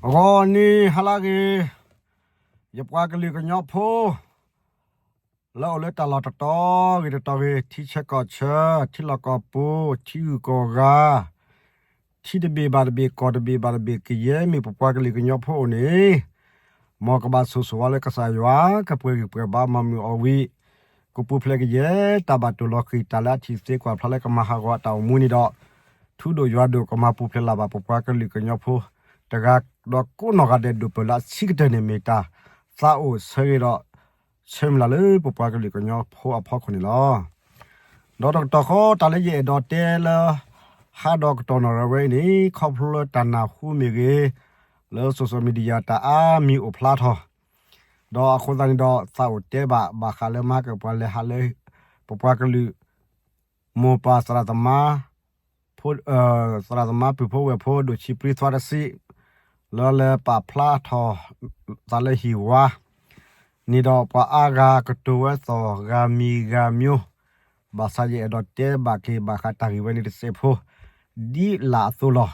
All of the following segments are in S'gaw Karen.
အဂီၢ်နံၤဟါလၢအဂ့ၤ, ယပှၤကလုာ်ကညီဖိ လၢအိၣ်လၢတၢ်လီၢ်တတီၤဂ့ၤတတီၤဂ့ၤ, ထံဆၢကီၢ်ဆၢ, ထံလီၢ်ကီၢ်ပူၤ, ထံဂုၤကီၢ်ဂၤ, ထံတဘ့ၣ်ဘၣ်တဘ့ၣ်, ကီၢ်တဘ့ၣ်ဘၣ်တဘ့ၣ်, ကယဲၢ်မ့ၢ်ပပှၤကလုာ်ကညီဖိအိၣ်န့ၣ်, မ်ကဘၣ်ဆိၣ်ဂ့ၤဆိၣ်ဝါလၢကစၢ်ယွၤ ကပှဲၤဂံၢ်ပှဲၤဘါ မၤမုာ်အီၣ်ဝံၤ, ကပူၤဖျဲးကယဲၢ်တၢ်ဘၣ်တိၢ်လီၤဃံၤ တၢ်လၢအထံၣ်သ့ကွၢ်ဖျါလၢကမၤဟးဂီၤအတၢ်အိၣ်မူန့ၣ်ဒီး, ထူဒိၣ်ယွၤဒိၣ် ကမၤပူၤဖျဲးလၢ်ဘၣ် ပပှၤကလုာ်ကညီဖိ တဂၤဒီးကိးနီၢ်ဂၤဒဲး ဒိၣ်ပၢၢ်လၢအဆံးကတၢၢ်န့ၣ် မ့ၢ်တၢ်သးအိၣ်ဆၢဂ့ၤဒီး ဆၢမုၢ်လၢ်လၢပပှၤကလုာ်ကညီဖိအဖီခိၣ်န့ၣ်လီၤ. ဒီးတကတီၢ်ဃီ တၢ်လၢယအဲၣ်ဒိးတဲလၢ ဟါဒီးကတီၢ်နီၢ်ရံၣ်ဝဲအံၤန့ၣ် ခီဖျိလၢတၢ်နၢ်ဟူမ့ၢ်ဂ့ၤ, လၢ social media တၢ်အါမံၤအိၣ်ဖျါထီၣ်, ဒီးအဃိသတးန့ၣ်ဒီး သးအိၣ်တဲဘၣ် ဘၣ်ဃးလၢမၤကပှၤလဲၤဟးလၢ ပပှၤကလုာ် မိၢ်ပၢ်သရၣ်သမါ သရၣ်သမါပုၢ်ဖိဝဲၢ်ဖိ ဒိၣ်ဆံးပြံသွါတဆံး လၢလဲၤပာ်ဖျါထီၣ်သးလၢဟံၣ်ဝါ န့ၣ်ဒီး ပှၤအါဂၤကတိၤဝဲသီၣ်ဂၤမံၤဂၤမျိုး, ဘၣ်ဆၣ်ယအဲၣ်ဒိးတဲဘၣ်က့ၤဘၣ်ဃးတၢ်ဂ့ၢ်ဝဲန့ၣ်တစဲးဖိ ဒ်လာ်အသိးလီၤ.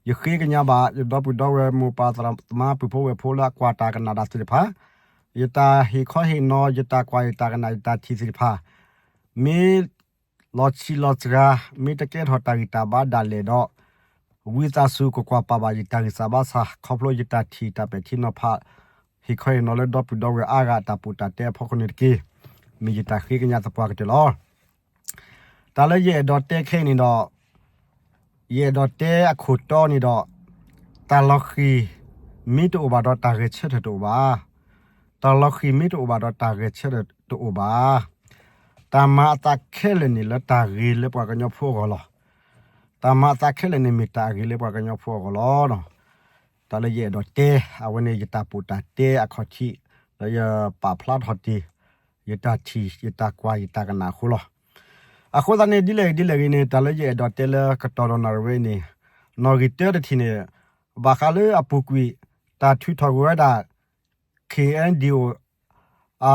ယဃ့ကညးဘၣ် ယဒီပုၢ်ဒီဝဲၢ် မိၢ်ပၢ်သရၣ်သမါပုၢ်ဖိဝဲၢ်ဖိလၢအကွၢ်တၢ်ကနၣ်တၢ်သ့ၣ်တဖၣ်, ယတၢ်ဟ့ၣ်ခီဟ့ၣ်နီၤ ယတၢ်ကွၢ်ယတၢ်ကနၣ်ယတၢ်ထံၣ်သ့ၣ်တဖၣ် မ့ၢ်လီၤဆံးလီၤစှၤ မ့ၢ်တကဲထီၣ်တၢ်ဂံၢ်တၢ်ဘါဒၣ်လဲာ်ဒီး, ဝံသးစူၤကကွၢ်ပာ်ဘၣ်ယတၢ်ဂံၢ်စၢ်ဘါစၢ် ခီဖျိယတၢ်ထံၣ်တၢ်ပဲာ်ထံနီၤဖး ဟ့ၣ်ခီဟ့ၣ်နီၤလၢဒီပုၢ်ဒီဝဲၢ်အါဂၤအတၢ်ပူၤတၢ်တဲအဖီခိၣ်န့ၣ်တက့ၢ်. မ့ၢ်ယတၢ်ဃ့ကညးသပှၢ်ကတၢၢ်လီၤ. တၢ်လၢယအဲၣ်ဒိးတဲခဲအံၤန့ၣ်ဒီး ယအဲၣ်ဒိးတဲအခိၣ်တီန့ၣ်ဒီး, တၢ်လီၤဃံၤမ့ၢ်တအိၣ်ဘၣ်ဒီးတၢ်ဂဲၤဆၢထၢၣ်တအိၣ်ဘၣ်. တၢ်လီၤဃံၤမ့ၢ်တအိၣ်ဘၣ်ဒီးတၢ်ဂဲၤဆၢထၢၣ်တအိၣ်ဘၣ်. တၢ်မၤအသးခဲလၢာ်န့ၣ်လၢတၢ်ဂ့ၤလၢပှၤကညီဖိအဂီၢ်လီၤ. တၢ်မၤအသးခဲလၢာ်န့ၣ်မ့ၢ်တၢ်အဂ့ၤလၢပှၤကညီဖိအဂီၢ်လီၤ. တၢ်လၢယအဲၣ်ဒိးတဲ အဝဲန့ၣ်ယတၢ်ပူၤတၢ်တဲအခီၣ်ထံး လၢယပာ်ဖျါထီၣ်တ့ၢ် ယတၢ်ထံၣ် ယတၢ်ကွၢ် ယတၢ်ကနၣ်အဃိလီၤ. အဃိသတးန့ၣ် ဒ်လဲၣ်ဂ့ၤဒ်လဲၣ်ဂ့ၤန့ၣ် တၢ်လၢယအဲၣ်ဒိးတဲလၢကတီၢ်ဒီးနီၢ်ရံၣ်ဝဲအံၤန့ၣ်, နီၣ်ဂံၢ်တၢတထံၣ်န့ၣ်, ဘၣ်ဃးလၢအပူၤကွံာ် တၢ်ထုးထီၣ်ကွံာ်ဝဲဒၣ် KNDO အ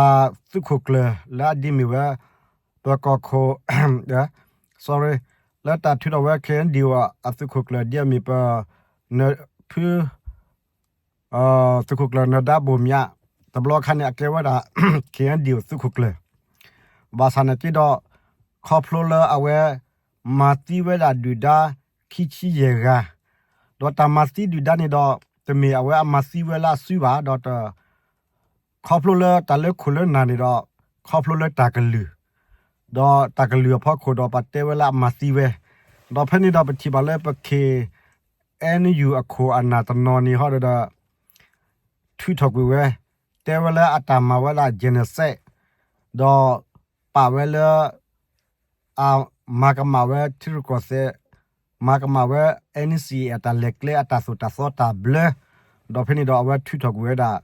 သုးခိၣ်ကျၢၢ်လၢအဒ်မ့ၢ်ဝဲ ပကီၢ်ခိၣ် sorry လၢတၢ်ထုးထီၣ်ဝဲ KNDO အသုးခိၣ်ကျၢၢ်ဒ်အမ့ၢ်ပ ဖု သုးခိၣ်ကျၢၢ်နၢၤဒါဘိၣ်မၠး, တဘျီခါန့ၣ် အကဲဝဲဒၣ် KNDO သုးခိၣ်ကျၢၢ်, ဘၣ်ဆၣ်နာ်က့ဒီး ခီဖျိလၢအဝဲ မၤသံဝဲဒၣ်ဒုၣ်ဒါ ခံဆံယဲၢ်ဂၤ, ဒီးတၢ်မၤသံဒုၣ်ဒါန့ၣ်ဒီး တမ့ၢ်အဝဲအမၤသံဝဲလၢအစုဘၣ်, ဒီး ခီဖျိလၢတၢ်လၢခိၣ်လၢနၢ်န့ၣ်ဒီး ခီဖျိလၢတၢ်ကလုၢ်, ဒီးတၢ်ကလုၢ်အဖီခိၣ်ဒီးပှၤတဲဝဲလၢအမၤသံဝဲ, ဒီးဖဲန့ၣ်ဒီးပထံၣ်ဘၣ်လၢပ KNU အခိၣ်အနၢ်တနီၤန့ၣ်ဟီဒီး ထုးထီၣ်ကွံာ်ဝဲ, တဲဝဲလၢအတၢ်မၤဝဲဒၣ် genocide, ဒီးပာ်ဝဲလၢ အမၤကမၣ်ဝဲထံရူၢ်ကီၢ်သဲး, မၤကမၣ်ဝဲ NCA အတၢ်လဲၤကျဲအတၢ်သိၣ်တၢ်သီတၢ်ဘျၢ, ဒီးဖဲန့ၣ်ဒီးအဝဲထုးထီၣ်ကွံာ်ဝဲဒၣ်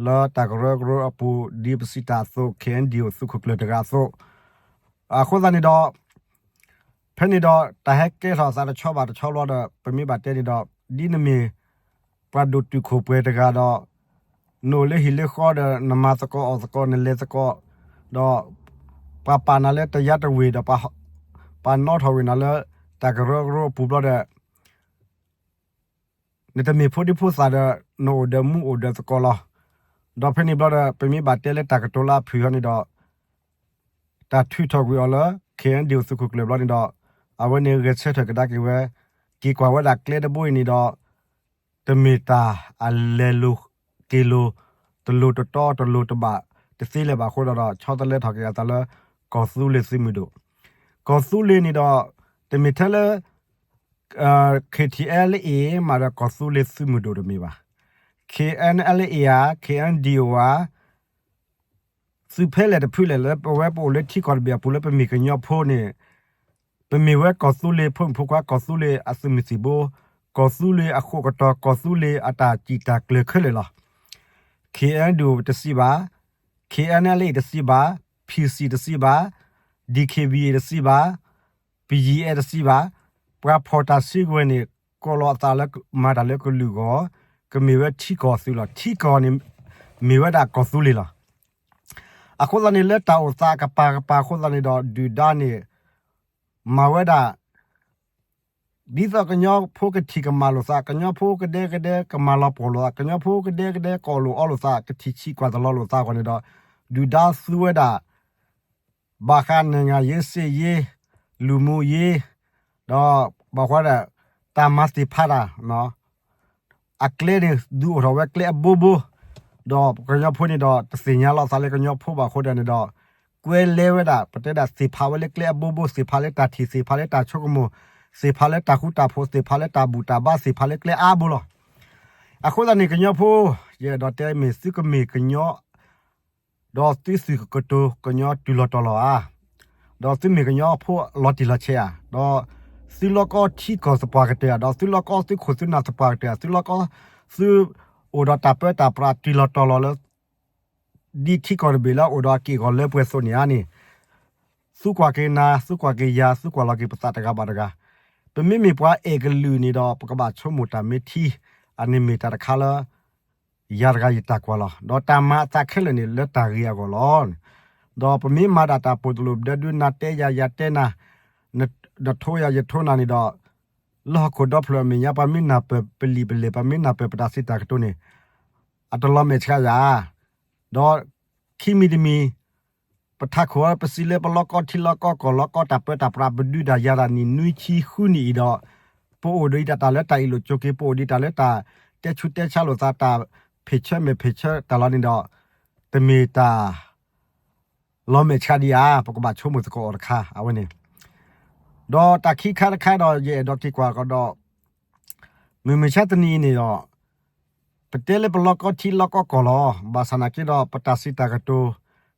လၢတၢ်ကရၢကရိအပူၤ ဒ်ပစံးတၢ်အသိး KNDO သုးခိၣ်ကျၢၢ်တဂၤအသိး, အဃိသတးန့ၣ်ဒီး ဖဲန့ၣ်ဒီး တၢ်ဟဲကဲထီၣ်သးတဆီဘၣ်တဆီဘျီဒီး ပမ့ၢ်ဘၣ်တဲန့ၣ်ဒီး ဒ်နမ့ၢ် ပှၤဒိၣ်တုာ်ခိၣ်ပှဲၤတဂၤဒီး နအိၣ်လၢဟံၣ်လၢဃီဒီး နမၤသကိးအီၣ်သကိး နလဲၤသကိး, ဒီး ပှၤပာ်နၤလၢတယါတဝ့ၢ်ဒီး ပှၤနီထီၣ်ဝ့ၤနၤလၢ တၢ်ကရၢကရိအပူၤဘျီဒီး နတမ့ၢ်ဖိဒံဖိသၣ်ဒီး နအိၣ်ဒီးမူအိၣ်ဒီးသကိးလီၤ. ဒီးဖဲန့ၣ်ဘျီဒီး ပမ့ၢ်ဘၣ်တဲလၢတၢ်ကတိၤလၢအဖုၣ်ဟီန့ၣ်ဒီး တၢ်ထုးထီၣ်ကွံာ်အီၤလၢ KNDO သုးခိၣ်ကျၢၢ်ဘျီန့ၣ်ဒီး အဝဲန့ၣ်ဂဲၤဆၢထၢၣ်ကဒါက့ၤဝဲ, က့ၤကွၢ်ဝဲဒၣ်ကျဲတဘိအံၤန့ၣ်ဒီး တမ့ၢ်တၢ်အလဲၤလိၤက့ၤလိၤ တလိၤတတီတလိၤတဘၣ်တသ့လၢၤဘၣ်အဃိဒီး ဆီတလဲထီၣ်က့ၤအသးလၢ ကီၢ်သူလ့ၤသုးမုၢ်ဒိၣ်, ကီၢ်သူလ့ၤန့ၣ်ဒီး တမ့ၢ်ထဲလၢ KTLA မးဒီးကီၢ်သူလ့ၤသုးမုၢ်ဒိၣ်တမ့ၢ်ဘၣ်, KNLA ဧါ, KNDO ဧါ, သုးဖဲလဲၣ်တဖုလဲၣ်လၢပဝဲပအိၣ်လၢထံကီၢ်တဘ့ၣ်အပူၤလၢပမ့ၢ်ကညီဖိန့ၣ် ပမ့ၢ်ဝဲကီၢ်သူလ့ၤဖိမုၣ်ဖိခွါ ကီၢ်သူလ့ၤအသုးမုၢ်သံၣ်ဘိ, ကီၢ်သူလ့ၤအဃိးကတီၤ ကီၢ်သူလ့ၤအတၢ်စံၣ်တၢ်ကျၢၤခဲလၢာ်လီၤ. KNDO တစံးဘၣ်, KNLA တစံးဘၣ်, PC တစံးဘၣ်, DKBA တစံးဘၣ်, BGF တစံးဘၣ်, ပှၤဖီၣ်တၢ်စုကဝဲၤန့ၣ် ကိးလီၤအသးလၢမၤတၢ်လၢကလုာ်အဂီၢ်, ကမ့ၢ်ဝဲထံကီၢ်သုးလီၤ. ထံကီၢ်န့ၣ် မ့ၢ်ဝဲဒၣ်ကီၢ်သူလ့ၤလီၤ. အဃိသတးန့ၣ် လၢတၢ်အိၣ်သးကပၤကပၤအဃိသတးန့ၣ်ဒီး ဒုၣ်ဒါန့ၣ် မၤဝဲဒၣ် ဒ်သိးကညီဖိကထံၣ်ကမၣ်လိာ်သး, ကညီဖိကဒဲကဒဲကမၤလီၤပှီၢ်လိာ်သး, ကညီဖိကဒဲကဒဲကအိၣ်လိာ်အီလိာ်သး, ကထံၣ်ဆံးကွၢ်သလီလိာ်သးအဂီၢ်န့ၣ်ဒီး, ဒုၣ်ဒါသူဝဲဒၣ် ဘၣ်ဃး နိုင်ငံရေး စစ်ရေး လူမှုရေး ဒီးဘၣ်ဃးဒီး တၢ်မၤသ့ၣ်ဖးတၢ် အကျဲန့ၣ် ဒုးအိၣ်ထီၣ်ဝဲကျဲအဘိဘိ, ဒီးကညီဖိန့ၣ်ဒီး တသ့ၣ်ညါလီၤသးလၢကညီဖိဘၣ်အဃိဒီးန့ၣ်ဒီး, ကွဲလဲဝဲဒၣ် ပတဲဒၣ်သ့ၣ်ဖးဝဲလၢကျဲအဘိဘိ, သ့ၣ်ဖးလၢတၢ်ထံၣ်, သ့ၣ်ဖးလၢတၢ်ဆိကမိၣ်, သ့ၣ်ဖးလၢတၢ်ဃူတၢ်ဖိး, သ့ၣ်ဖးလၢတၢ်ဘူၣ်တၢ်ဘါ, သ့ၣ်ဖးလၢကျဲအါဘိလီၤ. အဃိသတးန့ၣ် ကညီဖိ, ယအဲၣ်ဒိးတဲမ့ၢ်သုကမ့ၢ်ကညီ ဒီးသုသုးကတိၤကညီတုၤလီၤတီၤလီၤဧါ, ဒီးသုမ့ၢ်ကညီဖိလီၤတံၢ်လီၤဆဲးဧါ, ဒီးသုလီၢ်ကီထံကီၢ်သပှၢ်ကတၢၢ်ဧါ, ဒီးသုလီၢ်ကီသုခိၣ်သုနၢ်သပှၢ်ကတၢၢ်ဧါ, သုလီၢ်ကီသု အိၣ်ဒီးတၢ်ပၢတၢ်ပြးတုၤလီၤတီၤလီၤလၢ ဒ်ထံကီၢ်တဘ့ၣ်လၢအအိၣ်ဒီးအက့ၢ်အဂီၤလၢပှဲၤသိးန့ၣ်ဧါန့ၣ်, သုကွၢ်က့ၤနၤ, သုကွၢ်က့ၤယၤ, သုကွၢ်လီၤက့ၤပသးတဂၤဘၣ်တဂၤ, ပမ့မ့ၢ်ပှၤအဲၣ်ကလုာ်န့ၣ်ဒီး ပကဘၣ်ဆိကမိၣ်တၢ်မ့ၢ်ထံ, အန့ၣ်မ့ၢ်တၢ်တခါလၢ ယၤတဂၤယတၢ်ကွၢ်လီၤ. ဒီးတၢ်မၤအသးခဲလၢာ်န့ၣ် လၢတၢ်ဂ့ၤအဂီၢ်လီၤ. ဒီးပမ့ၢ်မၤဒၣ်တၢ်ပိာ်တလိာ်ပဒဲဒု နၤတဲယၤ ယၤတဲနၤ, နထိယၤယထိနၤန့ၣ်ဒီး, လၢဟီၣ်ခိၣ်ဒီဖျၢၣ်အမဲာ်ညါ ပှၤမ့ၢ်နၢ်ပၢၢ်ပလံာ်ပလဲၢ်, ပှၤမ့ၢ်နၢ်ပၢၢ်ပတၢ်စံးတၢ်ကတိၤန့ၣ်, အတလီၤမဲာ်ဆှးယၤ. ဒီးခံမံၤတမံၤ ပထးခိၣ်အီၤ ပစံးလၢပလီၢ်ကီထံလီၢ်ကီကီၢ်လီၢ်ကီ တၢ်ပၢတၢ်ပြး ပဒုးတၢ်ယၤတၢ်နံၣ် နွံဆံဃုနံၣ်အံၤဒီး, ပအိၣ်ဒီးတၢ်လၢတၢ်အ့ၣ်လိာ်ဆိးက့, ပအိၣ်ဒီးတၢ်လၢတၢ်တဲဆူးတဲဆါလိာ်သး, တၢ်ဖံးဆၢမဲာ်ဖံးဆၢတၢ်လီၤန့ၣ်ဒီး, တမ့ၢ်တၢ် လီၤမဲာ်ဆှးဒံးဧါ, ပကဘၣ်ဆိကမိၣ်သကိးအီၤတခါ အဝဲန့ၣ်. ဒီးတၢ်ခံခါတခါဒီး ယအဲၣ်ဒိးက့ၤကွၢ်ကဒီး, မုၢ်မဆါတနံၤအံၤန့ၣ်ဒီး, ပတဲလၢပလီၢ်ကီထံလီၢ်ကီကီၢ်လီၤ. ဘၣ်ဆၣ်နာ်က့ဒီး ပတၢ်စံးတၢ်ကတိၤ,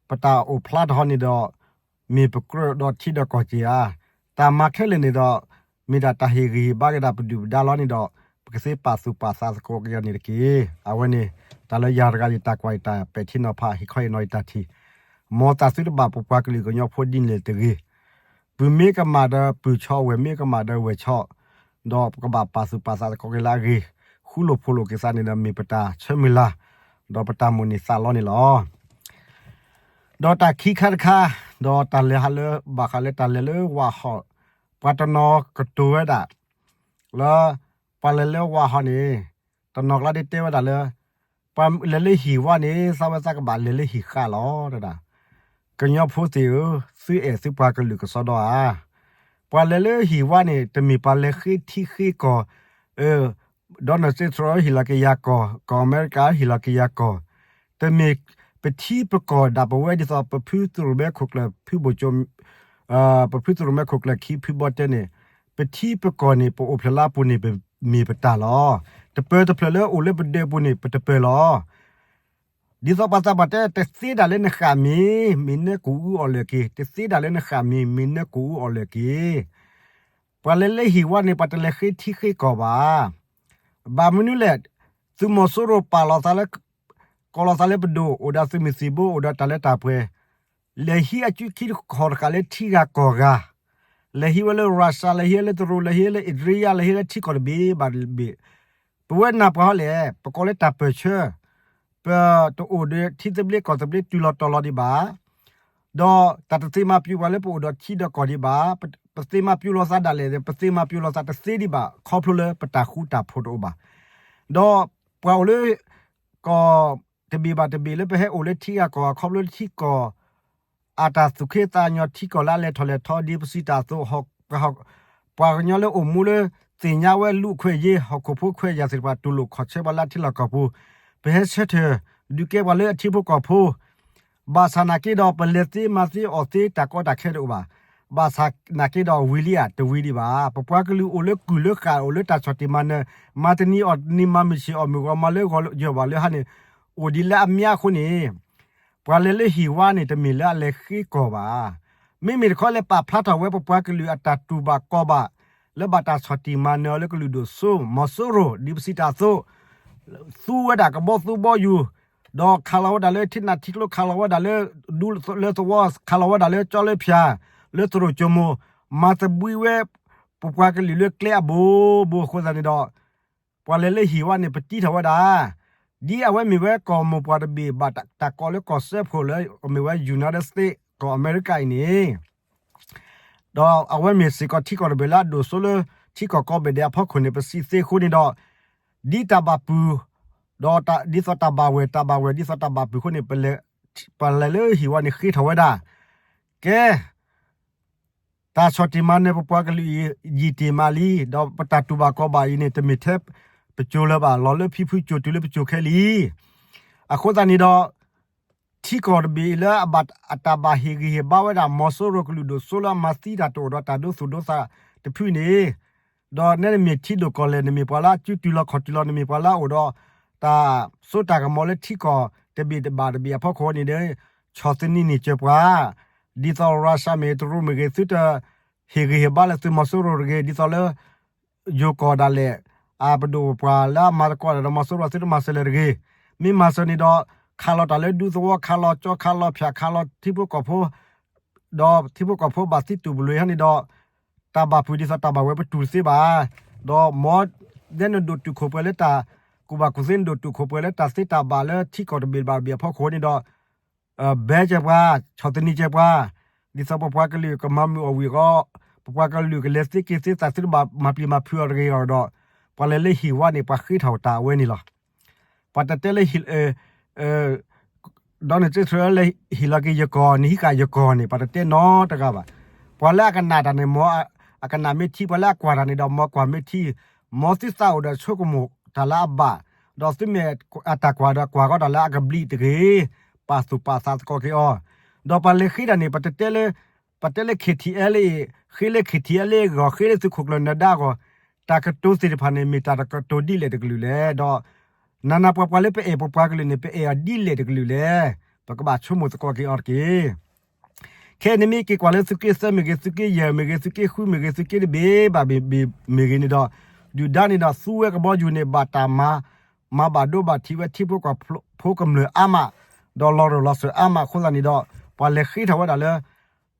ပတၢ်အိၣ်ဖျါတဟီန့ၣ်ဒီး, မ့ၢ်ပကြၢးဒီးထံဒီးကီၢ်က့ၤဧါ. တၢ်မၤခဲလၢာ်န့ၣ်ဒီး, မ့ၢ်ဒၣ်တၢ်ဟ့ၣ်ဂံၢ်ဟ့ၣ်ဘါက့ၤဒၣ်ပဒုၣ်ပဒါလီၤန့ၣ်ဒီး, ပကသ့ပာ်သူၣ်ပာ်သးသကိးက့ၤအီၤန့ၣ်တက့ၢ်. အဝဲန့ၣ် တၢ်လၢယၤတဂၤယတၢ်ကွၢ်ယတၢ်ပဲာ်ထံနီၤဖး ဟ့ၣ်ခီဟ့ၣ်နီၤယတၢ်ထံၣ်, မ်သးသုတဘၣ်ပပှၤကလုာ်ကညီဖိဒ်န့ၣ်တဂ့ၤ. ပုၢ်မ့ၢ်ကမၣ်ဒီးပုၢ်ဆီ, ဝဲၢ်မ့ၢ်ကမၣ်ဒီးဝဲၢ်ဆီ, ဒီးပကဘၣ်ပာ်သူၣ်ပာ်သးသကိးက့ၤလၢအဂ့ၤ, ဃူလိာ်ဖိးလိာ်က့ၤသးန့ၣ်ဒီး မ့ၢ်ပတၢ်ဆၢမုၢ်လၢ်, ဒီးပတၢ်မိၣ်န့ၢ်သးလီန့ၣ်လီၤ. ဒီးတၢ်ခံခါတခါ, ဒီးတၢ်လဲၤဟးလၢ ဘၣ်ဃးလၢတၢ်လဲၤလၢဝၣ်ဟီၣ်, ပှၤတနီၤကတိၤဝဲဒၣ် လၢ ပှၤလဲၤလၢဝၣ်ဟီၣ်န့ၣ်, တနီၤကျါဒ်တဲဝဲဒၣ်လၢ ပှၤလဲၤလၢဟံၣ်ဝါန့ၣ် သးဝဲသးကဘၣ်လဲၤလၢဟံၣ်ဃါလီၤတဒၣ်. ကညီဖိသ့ၣ်ဧၢ, သုအဲၣ်သုပှၤကလုာ်ကစီဒီဧါ. ပှၤလဲၤလၢဟံၣ်ဝါန့ၣ် တမ့ၢ်ပှၤလဲၤဃ့ထံဃ့ကီၢ်, ဒီးနစ့ထရၢဟ့ၣ်လီၤက့ၤယၤကီၢ်, ကီၢ်အမဲရကၤဟ့ၣ်လီၤက့ၤယၤကီၢ်, တမ့ၢ်ပထံပကီၢ်ဒၣ်ပဝဲဒ်သိး ပဖုသရိၣ်မဲခိၣ်ကျၢၢ်ဖုဘိၣ်ကၠိ ပဖုသရိၣ်မဲခိၣ်ကျၢၢ်ခံဖုဘီတဲန့ၣ်, ပထံပကီၢ်န့ၣ် ပအိၣ်ဖျဲၣ်လၢအပူၤန့ၣ် ပမ့ၢ်ပတၢ်လီၤ. တပၢၤတဖျၢၣ်လၢအိၣ်လၢပဒၢးပူၤန့ၣ် ပတပၢၤလီၤ. ဒ်သိးပှၤသးပှၢ်တဲ တသ့ဒၣ်လၢနဃၣ်မ့ၤ, မ့ၢ်နၢကူၣ်အူအီၣ်လၢာ်က့ၤ, တသ့ဒၣ်လၢနဃၣ်မ့ၤ, မ့ၢ်နၢကူၣ်အူအီၣ်လၢာ်က့ၤ. ပှၤလဲၤလၢဟံၣ်ဝါန့ၣ် ပှၤတလဲၤဃ့ထံဃ့ကီၢ်ဘၣ်. ဘၣ်မနုၤလဲၣ်, သုးမီၤစိရိၤပာ်လီၤသးလၢ ကိးလီၤသးလၢပဒိၣ်, အိၣ်ဒီးသုးမုၢ်သံၣ်ဘိ, အိၣ်ဒီးတၢ်လၢတၢ်ပှဲၤ, လဲၤဟံးအစုခံတခီၣ်တဃၣ်လၢထံဂၤကီၢ်ဂၤ, လဲၤဟံးဝဲလၢ Russia, လဲၤဟံးဝဲလၢတရူး, လဲၤဟံးဝဲလၢအ့ဒြံယါ, လဲၤဟံးလၢထံကီၢ်တဘ့ၣ်ဘၣ်တဘ့ၣ်. ပဝဲနၢ်ပှၤဟီလဲၣ်, ပကိးလၢတၢ်ပၢၢ်ဆၢ, ပတအိၣ်ဒီးထံသဘျ့ကီၢ်သဘျ့တုၤလီၤတီၤလီၤဒံးဘၣ်. ဒီးတၢ်တသ့မၤပျူၤပှၤလၢပအိၣ်ဒီးထံဒီးကီၢ်ဒံးဘၣ်. ပသ့မၤပျူၤလိာ်သးဒၣ်လဲာ်, ပသ့မၤပျူၤလိာ်သးတသ့ဒံးဘၣ်, ခီဖျိလၢပတၢ်ဃူတၢ်ဖိးတအိၣ်ဘၣ်. ဒီးပှၤအိၣ်လၢ ကီၢ်တဘ့ၣ်ဘၣ်တဘ့ၣ်လၢပဟဲအိၣ်လၢထံဂၤကီၢ်ဂၤ ခီဖျိလၢထံကီၢ် အတၢ်သူၣ်ခ့သးညီ ထံကီၢ်လၢအလဲၤထီၣ်လဲၤထီ ဒ်ပစံးတၢ်အသိး, ပှၤကညီလၢအိၣ်မူလၢ သ့ၣ်ညါဝဲလူၢ်ခွဲးယာ် ဟီၣ်ခိၣ်ဖိခွဲးယာ်သ့ၣ်တဖၣ် တူၢ်လိာ်ခီၣ်ဆၢပှၤလၢအထံလီၢ်ကီၢ်ပူၤ, ပဟဲဆၢထၢၣ်ဒုးကဲပှၤလၢအထံဖိကီၢ်ဖိ, ဘၣ်ဆၣ်နာ်က့ဒီး ပလဲၤသ့မၤသ့အီၣ်သ့ တၢ်ကီတၢ်ခဲတအိၣ်ဘၣ်. ဘၣ်ဆၣ်နာ်က့ဒီး ဝံၤလံဧါ, တဝံၤဒံးဘၣ်. ပပှၤကလုာ်အိၣ်လၢကုၢ်လၢဃာ် အိၣ်လၢတၢ်ဆီၣ်တံၢ်မၤနၢၤ, မၤတနံၤအီၣ်တနံၤ မၤမုၢ်ဆ့ၣ်အီၣ်မုၢ်ဂီၤ မၤလၢဂီၤယၢၤဘၣ်လၢဟါန့ၣ် အိၣ်ဒ်လၢအမါအဃိန့ၣ်, ပှၤလဲၤလၢဟံၣ်ဝါန့ၣ် တမ့ၢ်လၢအလဲၤဃ့ကီၢ်ဘၣ်. မ့မ့ၢ်တခီလဲၤပာ်ဖျါထီၣ်ဝဲပပှၤကလုာ်အတၢ်တူၢ်ဘၣ်ကီဘၣ် လၢဘၣ်တၢ်ဆီၣ်တံၢ်မၤနၢၤအီၤလၢကလုာ်ဒိၣ်စိ မီၤစိရိၤ ဒ်ပစံးတၢ်အသိး, သူဝဲဒၣ်ကဘီသူဘီယူၤ, ဒီးခးလီၤဝဲဒၣ်လၢထံနၢ်ထံကျိ ခးလီၤဝဲဒၣ်လၢ ဒူလၢသဝီ ခးလီၤဝဲဒၣ်လၢကၠီလၢဖၠၣ် လၢသရိာ်ကၠိမိၢ်, မၤသဘှံးဝဲ ပပှၤကလုာ်လၢကျဲအဘိဘိအဃိသတးန့ၣ်ဒီး ပှၤလဲၤလၢဟံၣ်ဝါန့ၣ် ပတံထီၣ်ဝဲဒၣ်, ဒ်အဝဲမ့ၢ်ဝဲကီၢ်မိၢ်ပှၢ်တဘ့ၣ်ဘၣ်တၢ်ကိးလၢကီၢ်စၢဖှိၣ်လၢအမ့ၢ်ဝဲ United States ကီၢ်အမဲရကၤအံၤန့ၣ် ဒီးအဝဲမ့ၢ်စ့ၢ်ကီးထံကီၢ်တဘ့ၣ်လၢအဒိၣ်စိလၢ ထံကီၢ်ကိးဘ့ၣ်ဒဲးအဖီခိၣ်န့ၣ် ပစံးသ့အဃိန့ၣ်ဒီး ဒ်တၢ်ဘၣ်ပုၢ် ဒီးဒ်သိးတၢ်ဘၣ်ဝဲၢ် တၢ်ဘၣ်ဝဲၢ် ဒ်သိးတၢ်ဘၣ်ပုၢ်အဃိန့ၣ် ပလဲၤလၢဟံၣ်ဝါန့ၣ်ဃ့ထီၣ်ဝဲဒၣ် ကဲ တၢ်ဆီၣ်တံၢ်မၤနၢၤပပှၤကလုာ်အံၤ ယံာ်တ့ၢ်မးလံ, ဒီးပတၢ်တူၢ်ဘၣ်ခီၣ်ဘၣ်အံၤန့ၣ် တမ့ၢ်ထဲပစိၤလၢၤဘၣ်, လီၤလၢဖံဖုစိၤတုၤလၢပစိၤခဲလံ. အဃိသတးန့ၣ်ဒီး ထံကီၢ်တဘ့ၣ်အံၤလၢအဘၣ် အတၢ်ဘၣ်ဟ့ၣ်ဂံၢ်ဟ့ၣ်ဘါဝဲဒၣ် မီၤစိရိၤကလုာ်ဒိၣ်စိလၢအမၤသံတၢ်တအိၣ်ဒီးတၢ်ဒိသူၣ်ဒိသးတဖုန့ၣ်, ဒီးနဲနမ့ၢ်ထံဒိၣ်ကီၢ်လဲၢ် နမ့ၢ်ပှၤလၢအစုတုၤလီၤခီၣ်တုၤလီၤ နမ့ၢ်ပှၤလၢအအိၣ်ဒီး တၢ်စိတၢ်ကမီၤလၢထံကီၢ်တဘ့ၣ်တဘၣ်တဘ့ၣ်အဖီခိၣ်န့ၣ်ဒီး ဆီၣ်သနံးန့ၢ်စၢၤပှၤ ဒ်သိး Russia မ့ၢ်ဂ့ၤ တရူးမ့ၢ်ဂ့ၤ သုတဟ့ၣ်ဂံၢ်ဟ့ၣ်ဘါလၢသုမီၤစိရိၤတဂ့ၤ, ဒ်သိးလၢ ယိၤကီၢ်ဒၣ်လဲာ် အပဒိၣ်ပပှၢ်လၢအမၤသကိးဒီးမီၤစိရိၤ သုတမၤစၢၤလၢၤတဂ့ၤ. မ့ၢ်မၤစၢၤန့ၣ်ဒီး ခးလီၤတၢ်လၢဒူသဝီ ခးလီၤကၠီ ခးလီၤဖၠး ခးလီၤထံဖိကီၢ်ဖိ ဒီးထံဖိကီၢ်ဖိဘၣ်သံတူၢ်ပလိာ်ဟီန့ၣ်ဒီး တၢ်ဘၣ်ပုၢ်ဒ်သိးတၢ်ဘၣ်ဝဲပတူၢ်တသ့ဘၣ်. ဒီးမ် ဒ်နဒိၣ်တုာ်ခိၣ်ပှဲၤလၢတၢ်ကူၣ်ဘၣ်ကူၣ်သ့ နဒိၣ်တုာ်ခိၣ်ပှဲၤလၢတၢ်သ့တၢ်ဘၣ်လၢထံကီၢ်တဘ့ၣ်တဘ့ၣ်အဖီခိၣ်န့ၣ်ဒီး ဘဲစၢၤပှၤ ဆီၣ်သနံးစၢၤပှၤ ဒ်သိးပပှၤကလုာ်ကမၤမုာ်အီၣ်ဝံၤအဂီၢ် ပပှၤကလုာ်ကလဲၤသ့က့ၤသ့သး သုတဘၣ်မၤပျံၤမၤဖုးအီၤတဂ့ၤအဂီၢ်ဒီး ပှၤလဲၤလၢဟံၣ်ဝါန့ၣ် ပှၤဃ့ထီၣ်တၢ်အဝဲန့ၣ်လီၤ. ပှၤတတဲလၢ ဒီးနစ့ဆၢလၢဟ့ၣ်လီၤက့ၤယကီၢ် နဟံးဃာ်ယကီၢ်န့ၣ် ပှၤတတဲနီတဂၤဘၣ်. ပှၤလၢအကနၣ်တၢ်န့ၣ် မ်အကနၣ်မ့ၢ်ထံ ပှၤလၢအကွၢ်တၢ်န့ၣ်ဒီး မ်ကွၢ်မ့ၢ်ထံ, မ်သုသးအိၣ်ဒီးဆိကမိၣ်တၢ်လၢအဘၣ်, ဒီးသုမ့ၢ်အတၢ်ကွၢ်ဒီးကွၢ်ဃီတၢ်လၢအကဘျံးတဂ့ၤ, ပာ်သူၣ်ပာ်သးသကိးက့ၤအီၤ, ဒီးပှၤလဲၤဃ့တၢ်န့ၣ် ပတတဲလၢ ပတဲလၢ KTLA ဃ့လၢ KTLA အဂီၢ် ဃ့လၢသုးခိၣ်ကျၢၢ်နၢၤဒါအဂီၢ်, တၢ်ကတိၤသ့ၣ်တဖၣ်န့ၣ် မ့ၢ်တၢ်ကတိၤဒ်လဲၣ်တကလုာ်လဲၣ်, ဒီး နၤနၤပှၤပှၤလၢပအဲၣ်ပပှၤကလုာ်န့ၣ် ပအဲၣ်အီၤဒ်လဲၣ်တကလုာ်လဲၣ်, ပကဘၣ်ဆိကမိၣ်သကိးက့ၤအီၤတက့ၢ်. ခဲအံၤနမ့ၢ်က့ၤကွၢ်လၢသုးက့သၢမ့ၢ်ဂ့ၤ သုးက့ယဲၢ်မ့ၢ်ဂ့ၤ သုးက့ဃုမ့ၢ်ဂ့ၤသုးက့တဘ့ၣ်ဘၣ်ဘ့ၣ်မ့ၢ်ဂ့ၤန့ၣ်ဒီး ဒုၣ်ဒါန့ၣ်ဒီးသူဝဲကဘီယူၤန့ၣ် ဘၣ်တၢ်မၤ မၤဘၣ်ဒိဘၣ်ထံးဝဲထံဖိကီၢ်ဖိကမျၢၢ်အါမး, ဒီးလီၤရိၢ်လီၤစၢၤအါမးအဃိသတးန့ၣ်ဒီး ပှၤလဲၤဃ့ထီၣ်ဝဲဒၣ်လၢ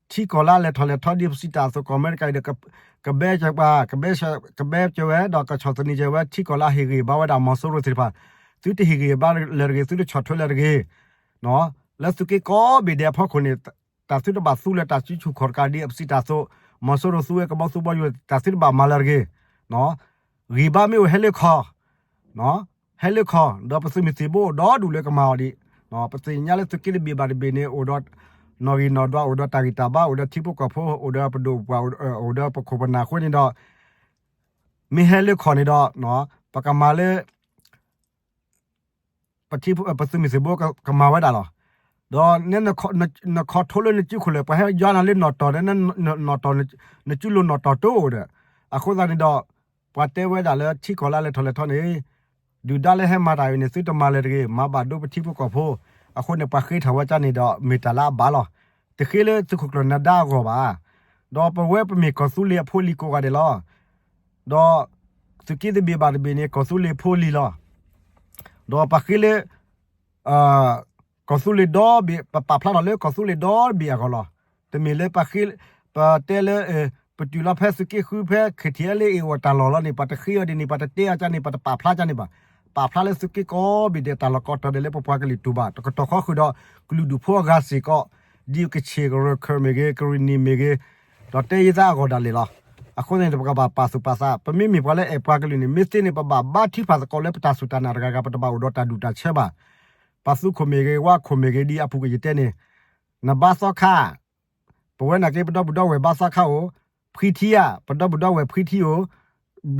ထံကီၢ်လၢအလဲၤထီၣ်လဲၤထီဒ်ပစံးတၢ်အသိး ကီၢ်အမဲရကၤအံၤဒီး ကဘဲစၢၤပှၤ ကဘဲစၢၤဝဲ ဒီးကဆီၣ်သနံးစၢၤဝဲ ထံကီၢ်လၢအဟ့ၣ်ဂံၢ်ဘါဝဲဒၣ်မီၤစိရိၤသ့ၣ်တဖၣ်, သုတဟ့ၣ်ဂံၢ်ဘါလၢၤတဂ့ၤ သုတဆီၣ်ထွဲလၢၤတဂ့ၤ, လၢသုးက့ကိးဘ့ၣ်ဒဲးအဖီခိၣ်န့ၣ် တၢ်သုတဘၣ်သူလၢၤတၢ်စုဆူၣ်ခီၣ်တကးဒ်အပစံးတၢ်အသိး, မီၤစိရိၤသူဝဲကဘီသူဘီယူၤ တၢ်သုတဘၣ်မၤလၢၤတဂ့ၤ, ဂံၢ်ဘါမ့ၢ်အိၣ်ဟဲလၢခီၣ် ဟဲလၢခီၣ် ဒီးပသုးမုၢ်သံၣ်ဘိအိၣ်ဒီဒူၣ်လၢကမၤအီၤဒံး, ပသ့ၣ်ညါလၢသုးက့တဘ့ၣ်ဘၣ်တဘ့ၣ်န့ၣ် အိၣ်ဒီး နီၣ်ဂံၢ်နီၣ်ဒွး အိၣ်ဒီးတၢ်ဂံၢ်တၢ်ဘါ အိၣ်ဒီးထံဖိကီၢ်ဖိ အိၣ်ဒီးပဒိၣ်ပပှၢ် အိၣ်ဒီးပခိၣ်ပနၢ်အဃိန့ၣ်ဒီး မ့ၢ်ဟဲလၢခီၣ်န့ၣ်ဒီး ပကမၤလၢ ပသုးမုၢ်သံၣ်ဘိကမၤဝဲဒၣ်လီၤ. ဒီးနခီၣ်ထိလၢနစုခိၣ်လၢ ပှၤဟဲယွၤနၤလၢနီၣ်တီၢ်ဒီး နီၣ်တီၢ် နစုလိၤနီၣ်တီၢ်တအိၣ်ဒီး, အဃိသတးန့ၣ်ဒီး ပှၤတဲဝဲဒၣ်လၢထံကီၢ်လၢအလဲၤထီၣ်လဲၤထီန့ၣ် ဒုၣ်ဒါလၢဟဲမၤတၢ်အံၤန့ၣ် သုတမၤလၢၤတဂ့ၤ, မၤဘၣ်ဒိပထံဖိကီၢ်ဖိ, အဃိန့ၣ် ပှၤဃ့ထီၣ်ဝဲကၢ်န့ၣ်ဒီး မ့ၢ်တၢ်လၢအဘၣ်လီၤ. တဃ့လၢသုးခိၣ်ကျၢၢ်နၢၤဒါအဂီၢ်ဘၣ်. ဒီးပဝဲပမ့ၢ်ကီၢ်သူလ့ၤအဖိလံၤကိးဂၤဒဲးလီၤ. ဒီးသုးက့တဘ့ၣ်ဘၣ်တဘ့ၣ်န့ၣ် ကီၢ်သူလ့ၤဖိလံၤလီၤ. ဒီးပဃ့လၢ ကီၢ်သူလ့ၤဒီဘ့ၣ် ပပာ်ဖျါထီၣ်လၢကီၢ်သူလ့ၤဒီဘ့ၣ်အဂီၢ်လီၤ. တမ့ၢ်လၢပဃ့ ပတဲလၢ ပတုၤလီၤဖဲသုးက့ဃုဖဲ KTLA အိၣ်တၢ်လီၢ်လီၤန့ၣ် ပှၤတဃ့အီၤဒ်န့ၣ် ပှၤတတဲအီၤကၢ်န့ၣ် ပှၤတပာ်ဖျါကၢ်န့ၣ်ဘၣ်. ပာ်ဖျါလၢသုးက့ကိးဘ့ၣ်ဒဲးတၢ်လီၢ်ကိးတီၤဒဲးလၢပပှၤကလုာ်တူၢ်ဘၣ် တကတီၢ်ဃီဃုာ်ဒီး ကလုာ်ဒူၣ်ဖိအဂၤစ့ၢ်ကီး ဒ်ကခ့ၣ်ကရၢခၢၣ်မ့ၢ်ဂ့ၤ ကရံၣ်နံၣ်မ့ၢ်ဂ့ၤ ဒီးတဲယသးအဂီၢ်ဒၣ်လဲာ်လီၤ. အဃိန့ၣ် ပကဘၣ်ပာ်သူၣ်ပာ်သး ပမ့မ့ၢ်ပှၤလၢအဲၣ်ပှၤကလုာ်န့ၣ် မ့ၢ်သ့န့ၣ် ပဘၣ်ဘါထုကဖၣ်သကိးလၢပတၢ်စူၢ်တၢ်နာ်တဂၤဂၤ ပတဘၣ်အိၣ်ဒီးတၢ်ဒူၣ်တၢ်ဆၢဘၣ်. ပှၤသူခိၣ်မ့ၢ်ဂ့ၤ ဝါခိၣ်မ့ၢ်ဂ့ၤ ဒ်အပူၤကွံာ်ယတဲန့ၣ် နဘါသီခါ ပဝဲနာ်က့ ပဒီပုၢ်ဒီဝဲၢ်ဘါသီခါအိၣ်, ဖှံထံဧါ ပဒီပုၢ်ဒီဝဲၢ်ဖှံထံအိၣ်,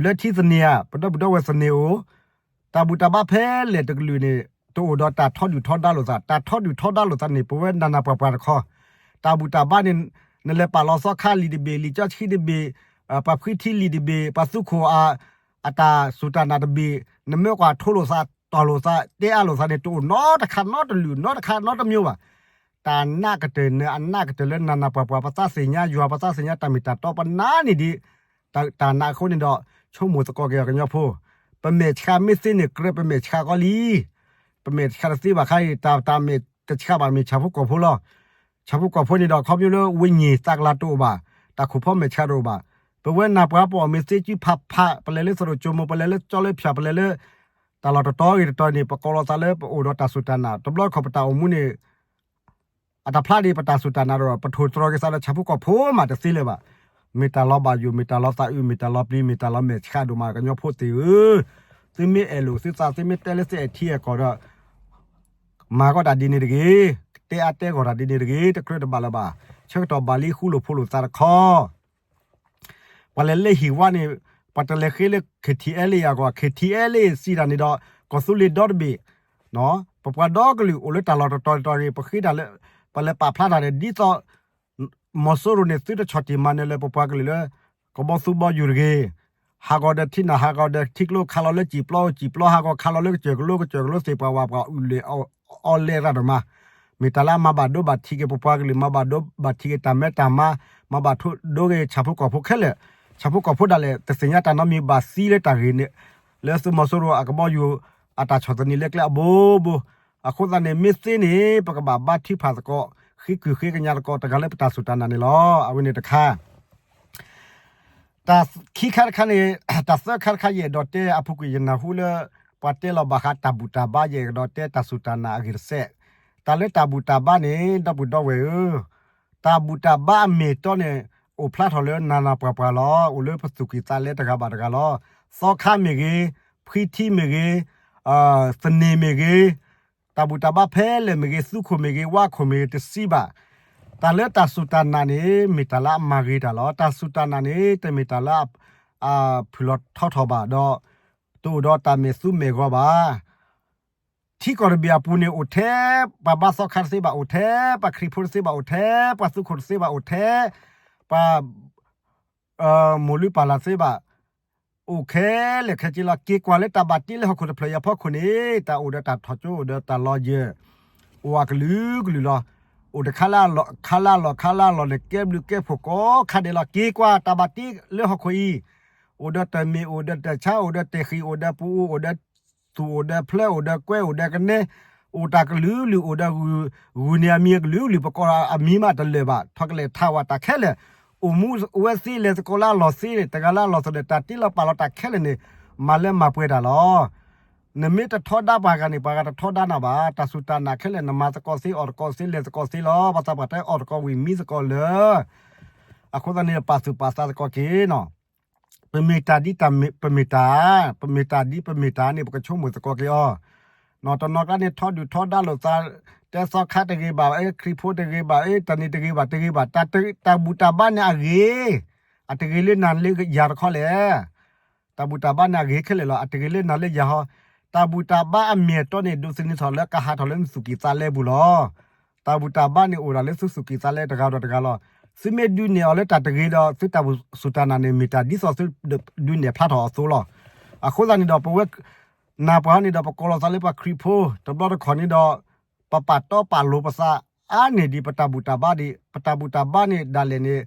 ဘျၢထံသန့ၤဧါ ပဒီပုၢ်ဒီဝဲၢ်သန့ၤအိၣ်, တၢ်ဘူၣ်တၢ်ဘါဖဲလဲၣ်တကလုာ်န့ၣ် တအိၣ်ဒီးတၢ်ထီဒုၣ်ထီဒါလိာ်သး, တၢ်ထီဒုၣ်ထီဒါလိာ်သးန့ၣ် ပဝဲနးနးပှၢ်ပှၢ်တခီ, တၢ်ဘူၣ်တၢ်ဘါန့ၣ် နလဲၤပာ်လီၤသီခါလံာ်တဘ့ၣ် လံာ်ကၠီဆှံတဘ့ၣ်, ပှၤဖှံထံလံာ်တဘ့ၣ် ပှၤသူခိၣ်အ အတၢ်စူၢ်တၢ်နာ်တဘ့ၣ် နမ့ၢ်ကွၢ်ထိလိာ်သး တီၢ်လိာ်သး တဲအါလိာ်သးန့ၣ် တအိၣ်နီတခါနီတလုၢ် နီတခါနီတမျိုးဘၣ်. တၢ်နးကတၢၢ်န့ၣ် အနးကတၢၢ်လၢနးနးပှၢ်ပှၢ် ပသးသ့ၣ်ညါယွၤ ပသးသ့ၣ်ညါတၢ်မ့ၢ်တၢ်တီ ပနာ်န့ၢ်ဒံး တၢ်နာ်အဃိန့ၣ်ဒီး ဆိကမိၣ်သကိးက့ၤအီၤကညီဖိ, ပမဲာ်ဆှးမ့ၢ်သ့န့ၣ် ကြၢးပမဲာ်ဆှးဃီလံ. ပမဲာ်ဆှးတသ့ဘၣ်ခါအံၤ တၢ်တၢ်မဲာ်တဆှးဘၣ်မ့ၢ်ဆၣ်ဖိကီၢ်ဖိလီၤ. ဆၣ်ဖိကီၢ်ဖိန့ၣ်ဒီး ခီဖျိလၢဝိညာဉ်သးကလၤတအိၣ်ဘၣ်, တၢ်ခိၣ်ဖီမဲာ်ဆှးတအိၣ်ဘၣ်. ပဝဲနၢ်ပှၤပအီၣ်မ့ၢ်သ့စုဖးဖး ပလဲၤလၢသရိာ်ကၠိမိၢ် ပလဲၤလၢကၠီလၢဖၠၣ် ပလဲၤလၢ တၢ်လီၢ်တတီၤဂ့ၤတတီၤန့ၣ် ပကိးလီၤသးလၢပအိၣ်ဒီးတၢ်စူၢ်တၢ်နာ် တဘျီတခီၣ်ပတၢ်အိၣ်မူန့ၣ် အတဖျါဒံးပတၢ်စူၢ်တၢ်နာ်ဒီး ပထိၣ်တြီၤက့ၤသးဒီးဆၣ်ဖိကီၢ်ဖိမးတသ့လၢၤဘၣ်. မ့ၢ်တၢ်လီၤဘၣ်ယိၣ်, မ့ၢ်တၢ်လီၤသးအုး, မ့ၢ်တၢ်လီၤပျံၤ, မ့ၢ်တၢ်လီၤမဲာ်ဆှးဒိၣ်မး ကညီဖိသ့ၣ်ဧၢ, သုမ့ၢ်အဲၣ်လိာ်သုသး, သုမ့ၢ်တဲလၢသုအဲၣ်ထံအဲၣ်ကီၢ်ဒီး မၤကီးတၢ်ဒ်န့ၣ်တဂ့ၤ, တဲအါတဲဂီၢ်တၢ်ဒ်န့ၣ်တဂ့ၤ, တကြၢးတဘၣ်လၢၤဘၣ်. ဆၢကတီၢ်ဘၣ်လံဃူလိာ်ဖိးလိာ်သးတခီ ပှၤလဲၤလၢဟံၣ်ဝါန့ၣ် ပှၤတလဲၤဃ့လၢ KTLA အဂီၢ်, KTLA စံးတၢ်န့ၣ်ဒီး ကီၢ်သူလ့ၤဒီတဘ့ၣ်, ပပှၤဒီကလုာ်အိၣ်လၢတၢ်လီၢ်တတီၤတတီၤဂ့ၤ, ပဃ့တၢ်လၢ ပလဲၤပာ်ဖျါတၢ်န့ၣ် ဒ်သိး မီၤစိရိၤန့ၣ် သုတဆီၣ်တံၢ်မၤနၢၤလၢပပှၤကလုာ်လၢ ကဘီသူဘီယူၤတဂ့ၤ, ဟးဂီၤဒီးထံနၢ်, ဟးဂီၤဒီးထံကျိ, ခးလီၤလၢစံၣ်ပျီ, စံၣ်ပျီဟးဂီၤ, ခးလီၤလၢကစၢၢ်ကလိ, ကစၢၢ်ကလိသ့ၣ်ပှၤဝးပှၤအုၣ်လၢအီလဲရၣ်ဒိၣ်မး, မ့ၢ်တၢ်လၢအမၤဘၣ်ဒိဘၣ်ထံးက့ၤပပှၤကလုာ်, မၤဘၣ်ဒိဘၣ်ထံးက့ၤတၢ်မဲတၢ်မါ, မၤဘၣ်ဒိက့ၤဆၣ်ဖိကီၢ်ဖိခဲလၢာ်, ဆၣ်ဖိကီၢ်ဖိဒၣ်လဲာ် တသ့ၣ်ညါတၢ်နီတမံၤဘၣ်သံလၢတၢ်ဂ့ၢ်န့ၣ် လၢသုးမီၤစိရိၤအကဘီယူၤ အတၢ်ဆီၣ်သနံးလၢကျဲအဘိဘိ, အဃိသတးန့ၣ် မ့ၢ်သ့န့ၣ် ပကဘၣ်ဘါထုကဖၣ်သကိး, ဃ့ကုၢ်ဃ့ကညးသကိး တဂၤလၢပတၢ်စူၢ်တၢ်နာ်န့ၣ်လီၤ. အဝဲန့ၣ်တခါ တၢ်ခံခါတခါန့ၣ်, တၢ်သၢခါတခါ ယအဲၣ်ဒိးတဲအပူၤကွံာ် ယနၢ်ဟူလၢ ပှၤတဲလီၤဘၣ်ဃးတၢ်ဘူၣ်တၢ်ဘါ, ယအဲၣ်ဒိးတဲတၢ်စူၢ်တၢ်နာ်အဂ့ၢ်တစဲး, တၢ်လၢတၢ်ဘူၣ်တၢ်ဘါန့ၣ် ဒီပုၢ်ဒီဝဲၢ်ဧၢ, တၢ်ဘူၣ်တၢ်ဘါအမ့ၢ်အတီန့ၣ် အိၣ်ဖျါထီၣ်လၢနၤနၤပှၤပှၤလီၤ. အိၣ်လၢပသူၣ်ကံၢ်သးလဲတဂၤဘၣ်တဂၤလီၤ. သီခါမ့ၢ်ဂ့ၤ, ဖှံထံမ့ၢ်ဂ့ၤ, သန့ၤမ့ၢ်ဂ့ၤ, တၢ်ဘူၣ်တၢ်ဘါဖဲလဲၣ်မ့ၢ်ဂ့ၤ, သူခိၣ်မ့ၢ်ဂ့ၤ, ဝါခိၣ်မ့ၢ်ဂ့ၤ တစံးဘၣ်. တၢ်လၢတၢ်စူၢ်တၢ်နာ်န့ၣ် မ့ၢ်တၢ်လၢအမၤဂ့ၤတၢ်လီၤ. တၢ်စူၢ်တၢ်နာ်န့ၣ် တမ့ၢ်တၢ်လၢ အဖုၣ်လီၤထီထီၣ်ဘၣ်ဒီး တအိၣ်ဒီးတၢ်မဲာ်သူမဲာ်ဂီၤဘၣ်. ထံကီၢ်တဘ့ၣ်အပူၤန့ၣ် အိၣ်ထဲ ပှၤဘါသီခါတသ့ဘၣ်, အိၣ်ထဲပှၤခရံာ်ဖိတသ့ဘၣ်, အိၣ်ထဲပှၤသူခိၣ်တသ့ဘၣ်, အိၣ်ထဲပှၤ မိၢ်လုၢ်ပၢ်လၢ်တသ့ဘၣ်, အိၣ်ခဲလၢာ်ခဲဆ့လီၤ. က့ၤကွၢ်လၢတၢ်ဘၣ်တ့လၢဟီၣ်ခိၣ်တဖျၢၣ်အံၤအဖီခိၣ်န့ၣ် တၢ်အိၣ်ဒီးတၢ်ထီၣ်ကၠိ အိၣ်ဒီးတၢ်လီၤယၢၢ်, အိၣ်အကလုာ်ကလုာ်လီၤ. အိၣ်တခါလၢအလီၢ်, ခါလၢအလီၢ်, ခါလၢအလီၢ်န့ၣ် ကဲဘျုးကဲဖှိၣ်ကိးခါဒဲးလီၤ. က့ၤကွၢ်တၢ်ဘၣ်တ့လၢဟီၣ်ခိၣ်အံၤ, အိၣ်ဒီးတၢ်မ့ၢ်, အိၣ်ဒီးတၢ်ဆါ, အိၣ်ဒီးတၢ်ဃံၣ်, အိၣ်ဒီးပူအူ, အိၣ်ဒီးသူၣ်, အိၣ်ဒီးဖျၢ, အိၣ်ဒီးကွဲ, အိၣ်ဒီးကနဲ, အိၣ်တၢ်ကလုာ်ကလုာ်, အိၣ်ဒီးဂုၢ်န့ၢ်အမံၤအကလုာ်ကလုာ်, ပကိးအမံၤမးတလၢာ်ဘၣ်, ထီၣ်ကလဲာ်ထးဝးတၢ်ခဲလၢာ်, အိၣ်မူဝဲသ့လဲၤသကိးလၢအလီၢ်သ့, တဂၤလၢအလီၢ်သနၢၣ်, တၢ်တ့လီၤပာ်လီၤတၢ်ခဲလၢာ်န့ၣ် မၤလၢမၤပှဲၤတၢ်လီၤ. နမ့ၢ်တထီဒါပှၤဂၤန့ၣ် ပှၤဂၤတထီဒါနၤဘၣ်. တၢ်စူၢ်တၢ်နာ်ခဲလၢာ် နမၤသကိးသ့, အီၣ်သကိးသ့, လဲၤသကိးသ့လီၤ. ဘၣ်ဆၣ်ပှၤတဲအီၣ်သကိးဝံၣ်မံသကိးလၢ အဃိသတးန့ၣ် ပာ်သူၣ်ပာ်သးသကိးက့ၤနီၤ. ပမ့ၢ်တၢ်ဒ်ပမ့ၢ်တၢ်, ပမ့ၢ်တၢ်ဒ်ပမ့ၢ်တၢ်န့ၣ် ပကဆိကမိၣ်သကိးက့ၤအီၤ. နီၢ်တနီၤကျါန့ၣ် ထီဒုၣ်ထီဒါလိာ်သး, တဲသီခါတဂ့ၤဘၣ်, ခရံာ်ဖိတဂ့ၤဘၣ်, တၢ်န့ၣ်တဂ့ၤဘၣ်, တဂ့ၤဘၣ်. တၢ်ဘူၣ်တၢ်ဘါန့ၣ်အဂ့ၤ, အတဂ့ၤလၢနၤလၢယၤတခီလဲၣ်. တၢ်ဘူၣ်တၢ်ဘါန့ၣ်အဂ့ၤခဲလၢာ်လီၤ. အတဂ့ၤလၢနၤလၢယၤဟီ, တၢ်ဘူၣ်တၢ်ဘါအမ့ၢ်အတီန့ၣ် ဒိးသန့ၤထီၣ်လၢကဟးထီၣ်လၢနသူၣ်ကံၢ်သးလဲပူၤလီၤ. တၢ်ဘူၣ်တၢ်ဘါန့ၣ်အိၣ်ဒၣ်လၢသုသူၣ်ကံၢ်သးလဲတဂၤဒီးတဂၤလီၤ. သုမ့ၢ်ဒုးနဲၣ်အီၤလၢတၢ်တဂ့ၤဒီး သုတၢ်စူၢ်တၢ်နာ်န့ၣ် မ့ၢ်တၢ်ဒ်သိးသုဒုးနဲၣ်ဖျါထီၣ်အီၤအသိးလီၤ. အဃိသတးန့ၣ်ဒီး ပဝဲ နၢ်ပှၤန့ၣ်ဒီး ပကိးလီၤသးလၢပှၤခရံာ်ဖိ, တဘျီတခီၣ်န့ၣ်ဒီး ပပာ်တီပာ်လိၤပသးအါန့ၢ်ဒံးပတၢ်ဘူၣ်တၢ်ဘါဒံး, ပတၢ်ဘူၣ်တၢ်ဘါန့ၣ်ဒၣ်လဲာ်န့ၣ်,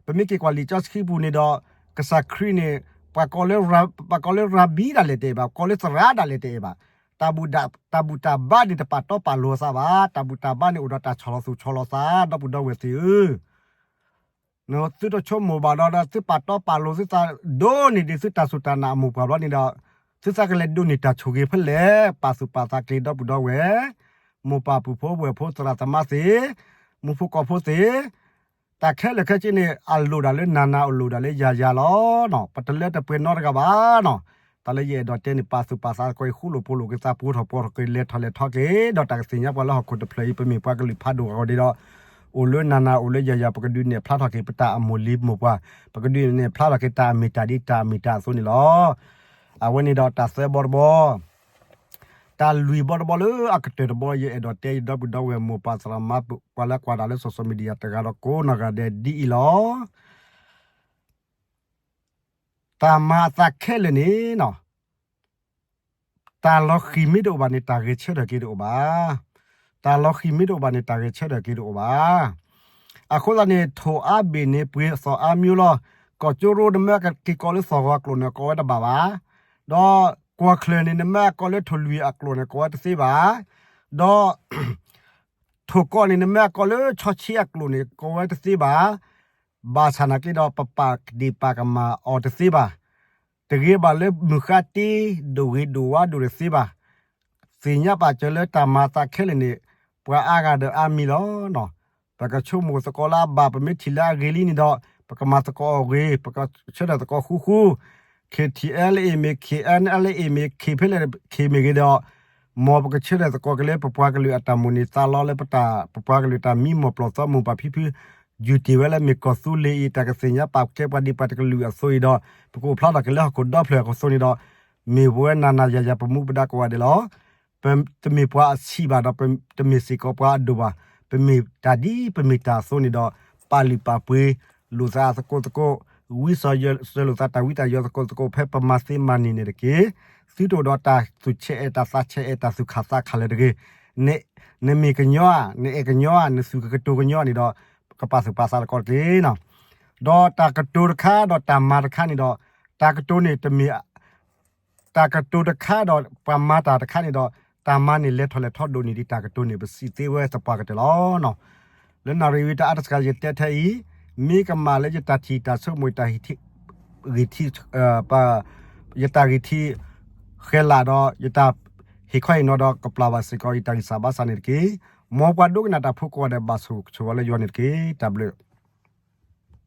ပမ့ၢ်က့ၤကွၢ်လံာ်စီဆှံပူၤန့ၣ်ဒီး ကစၢ်ခရံာ်န့ၣ် ပှၤကိးလၢ ပှၤကိးလၢရၤဘံဒၣ်လဲာ်တအဲၣ်ဘၣ်, ပှၤကိးလၢသရၣ်ဒၣ်လဲာ်တအဲၣ်ဘၣ်. တၢ်ဘူၣ်တၢ်ဘါန့ၣ်တပာ်တီပာ်လိၤသးဘၣ်. တၢ်ဘူၣ်တၢ်ဘါန့ၣ်အိၣ်ဒီးတၢ်ဆီၣ်လီၤသူၣ်ဆီၣ်လီၤသး ဒီပုၢ်ဒီဝဲၢ်သ့ၣ်ဧၢ သုတဆိကမိၣ်ဘၣ်ဒီး သုပာ်တီပာ်လိၤသုသးဒိၣ်န့ၢ်ဒံးသုတၢ်စူၢ်တၢ်နာ်အမိၢ်ပှၢ်ဘျီန့ၣ်ဒီး သုသးကလဲၤဒိးန့ၢ်တၢ်ဆိၣ်ဂ့ၤဖဲလဲၣ်. ပာ်သူၣ်ပာ်သးက့ၤဒီပုၢ်ဒီဝဲၢ်, မိၢ်ပၢ်ပုၢ်ဖိဝဲၢ်ဖိသရၣ်သမါသ့ၣ်, မူဖိကီၢ်ဖိသ့ၣ်, တၢ်ခဲလၢာ်ခဲဆ့န့ၣ် အလိၣ်ဒၣ်လၢနၤနၤ အလိၣ်ဒၣ်လၢယၤယၤလီၤ. ပတလၢတပှဲၤနီတဂၤဘၣ်နီၤ. တၢ်လၢယအဲၣ်ဒိးတဲန့ၣ် ပာ်သူၣ်ပာ်သးသကိးအံၤ ဃူလိာ်ဖိးလိာ်က့ၤသး ပှိၤထီၣ်ပှီၤထီၣ်က့ၤ လဲၤထီၣ်လဲၤထီက့ၤ ဒီးတၢ်ကသ့ၣ်ညါပှၤလၢဟီၣ်ခိၣ်တဖျၢၣ်အံၤ ပမ့ၢ်ပှၤကလုာ်ဖးဒိၣ်အဂီၢ်ဒီး အိၣ်လၢနၤနၤ အိၣ်လၢယၤယၤ ပကဒုးနဲၣ်ဖျါထီၣ်က့ၤပတၢ်အမိၢ်လံၤမိၢ်ပှၢ်, ပကဒုးနဲၣ်ဖျါထီၣ်က့ၤတၢ်အမ့ၢ်တၢ်ဒ်တၢ်အမ့ၢ်တၢ်အသိးန့ၣ်လီၤ. အဝဲန့ၣ်ဒီးတၢ်သၢဘီတဘီ တၢ်လွံၢ်ဘီတဘီလၢအကတၢၢ်တဘီ ယအဲၣ်ဒိးတဲ ယဒီပုၢ်ဒီဝဲၢ် မိၢ်ပၢ်သရၣ်သမါ ပှၤလၢကွၢ်တၢ်လၢ social media တဂၤဒီးကိးနီၢ်ဂၤဒဲးဒ်အံၤလီၤ. တၢ်မၤအသးခဲလၢာ်န့ၣ်နီၤ, တၢ်လီၤဃံၤမ့ၢ်တအိၣ်ဘၣ်န့ၣ် တၢ်ဂဲၤဆၢထၢၣ်က့ၤတအိၣ်ဘၣ်. တၢ်လီၤဃံၤမ့ၢ်တအိၣ်ဘၣ်န့ၣ် တၢ်ဂဲၤဆၢထၢၣ်က့ၤတအိၣ်ဘၣ်. အဃိသတးန့ၣ် ထိၣ်အါဘ့ၣ်န့ၣ် ပှ့ၤသီၣ်အါမံၤလီၤ. ကီၢ်ကၠိရိ နမ့ၢ်က့ၤကိးလၢသီၣ်ဂီၤအကျိာ်န့ၣ် ကိးဝဲတဘၣ်ဘၣ်. ဒီးကွၢ်ချၢၣ်န့ၣ် နမ့ၢ်ကိးလၢထိၣ်လွံၢ်အကျိာ်န့ၣ် ကိးဝဲတသ့ဘၣ်. ဒီး ထိၣ်ကီၢ်န့ၣ် နမ့ၢ်အကိးလၢဆီဆ့အကျိာ်န့ၣ် ကိးဝဲတသ့ဘၣ်. ဘၣ်ဆၣ်နာ်က့ဒီး ပပာ်ဒ့ၣ်ပာ်ကမၣ်အီၤတသ့ဘၣ်. တဂ့ၤဘၣ်လၢမုၢ်ဃါတ့ ဒိၣ်ဂ့ၤဒိၣ်ဝါဒိၣ်တသ့ဘၣ်. သ့ၣ်ညါပာ်စၢၤလၢတၢ်မၤသးခဲလၢာ်န့ၣ် ပှၤအါဂၤဒီးအါမံၤလီၤ. ပကဆိကမိၣ်သကိးလၢအဘၣ် ပမ့ၢ်ထံၣ်လၢအဂ့ၤလံန့ၣ်ဒီး ပကမၤသကိးအဂ့ၤ ပကဆၢထၢၣ်သကိးဃူဃူ K T L A မ့ၢ် K N L A မ့ၢ် K ဖဲလဲၣ် K မ့ၢ်ဂ့ၤဒီး မ်ပကဆၢထၢၣ်သကိးက့ၤလၢပပှၤကလုာ်အတၢ်မိၣ်န့ၢ်သးလီလၢပတၢ် ပပှၤကလုာ်တၢ်မံမီၢ်ပျီၢ်သီမိၢ်ပၢ်ဖံဖု ယူၤတ့ၢ်ဝဲလၢမ့ၢ်ကီၢ်သူလ့ၤအံၤ တၢ်ကသ့ၣ်ညါပာ်ကဲပှၤဒ်ပှၤတကလုာ်အသိးအံၤဒီး ပကအိၣ်ဖျါထီၣ်က့ၤလၢဟီၣ်ခိၣ်ဒီဖျၢၣ်အသိးန့ၣ်ဒီး မ့ၢ်ပဝဲနၤနၤယၤယၤပမူပဒါကိးဂၤဒဲးလီၤ. ပတမ့ၢ်ပှၤအဆံးဘၣ်ဒီး တမ့ၢ်စ့ၢ်ကီးပှၤအဒိၣ်ဘၣ်. ပမ့ၢ်တၢ်ဒ်ပမ့ၢ်တၢ်အသိးန့ၣ်ဒီး ပာ်လုၢ်ပာ်ပှ့ၤ လိာ်သးသကိးသကိး, ဝံစိာ်လိာ်သးတၢ်ဝံတၢ်ယိာ်သကိးသကိး ဖဲပမၤသ့မၤန့ၢ်န့ၣ်တက့ၢ်. သုတအိၣ်ဒီးတၢ်သူၣ်ဆဲးအဲး တၢ်သးဆဲးအဲး တၢ်သူၣ်ခၣ်သးခၣ်လၢၤတဂ့ၤ. နမ့ၢ်ကညီဧါ, နအဲၣ်ကညီဧါ, နသူၣ်ကကတိၤကညီန့ၣ်ဒီး ကပာ်သူၣ်ပာ်သးသကိးတက့ၢ်. ဒီးတၢ်ကတိၤတခါ ဒီးတၢ်မၤတခါန့ၣ်ဒီး တၢ်ကတိၤန့ၣ်တမ့ၢ် တၢ်ကတိၤတခါဒီးပှၤမၤတၢ်တခါန့ၣ်ဒီး တၢ်မၤန့ၣ်လဲၤထီၣ်လဲၤထီဒိၣ်န့ၢ်ဒံးတၢ်ကတိၤန့ၣ် ပစံးသ့ဝဲသပှၢ်ကတၢၢ်လီၤ. လၢနၣ်ရံၣ်ဝံၤတၢ်အါတစှၤယတဲထဲအံၤ, မ့ၢ်ကမၣ်လၢယတၢ်ထံၣ်တၢ်ဆိကမိၣ် ယတၢ်ဂံၢ်ထံး ယတၢ်ဂံၢ်ထံးဃဲၤလၢ်ဒီး ယတၢ်ဟ့ၣ်ခီဟ့ၣ်နီၤဒီး ကပျၢ်ဘၣ်စ့ၢ်ကီး ယတၢ်ဂံၢ်စၢ်ဘါစၢ်န့ၣ်တက့ၢ်. မ်ပှၤဒိကနၣ်တၢ်ဖိကိးဂၤဒဲး ဘၣ်ဆိၣ်ဂ့ၤဆိၣ်ဝါလၢယွၤန့ၣ်တက့ၢ်. တၢ်ဘျုး